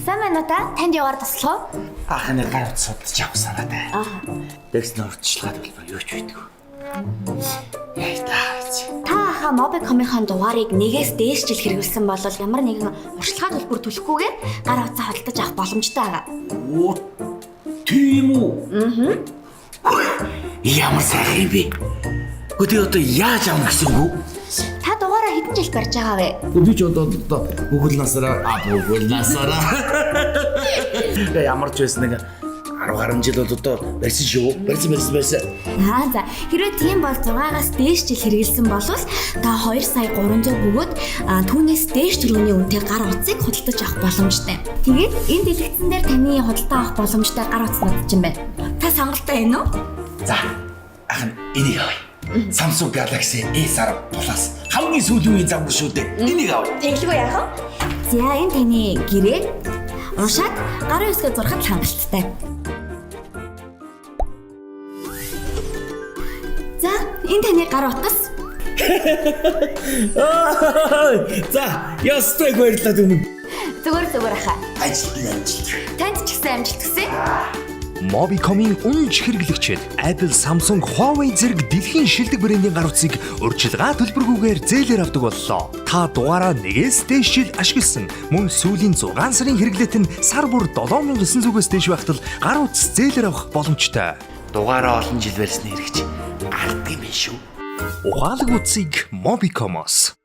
Сайн байна уу та? Танд яваар туслах уу? Ах нэг гар утас судалж авах санаатай. Аа. Тэгсэн урьдчилгаа төлбөр юу ч байдгүй. Яй та. Та ахаа Mobicom-ийн дугаарыг нэгээс дээш жил хэрэглэсэн бол ямар нэгэн урьдчилгаа төлбөр төлөхгүйгээр гар утсаа худалдаж авах боломжтой байгаа. Оо тийм үү? Аа. Ямар сайхан юм бэ? Гэхдээ одоо яаж авах гэсэн үг вэ? Та дугаараа хэдэн жил барьж байгаа вэ? Би ч одоо бүхэл насаараа бүхэл насаараа. Ямар ч байсан нэг 10 гаруй жил бол одоо барьсан шүү. Барьсан. Аа за, хэрвээ тийм бол 6-аас дээш жил хэрэглэсэн бол та 2 сая 300 бөгөөд түүнээс дээш төгрөгийн үнэтэй гар утсыг худалдаж авах боломжтой. Тэгээд энэ дэлгэцэн дээр таны худалдаа авах боломжтой гар утаснууд чинь байна. Та сонголтоо байна уу? За, ах нь энийг авъя. Samsung Galaxy S10 Plus хамгийн сүүлийн үеийн загвар шүү дээ. Энийг авъя. Тэглгүй яах вэ? За, энэ таны гэрээ уншаад гарын үсгээ зурхад хангалттай. За, энэ таны гар утас. За, ёстой баярлалаа түмэн. Зүгээр ахаа. Ажилтны амжилт. Танд ч гэсэн амжилт хүсье. Mobicom-ийн үнэлж хэрэглэгчид Apple, Samsung, Huawei зэрэг дэлхийн шилдэг брендийн гар утсыг урьдчилгаа төлбөргүйгээр зээлээр авдаг боллоо. Та дугаараа нэгээс дээш жил ашигласан мөн сүүлийн 6 сарын хэрэглээт нь сар бүр 7900-ээс дээш байхад л гар утас зээлээр авах боломжтой. Дугаараа олон жил барьсны хэрэгч гардыг юм шүү. Ухаалаг утсыг Mobicom-оос.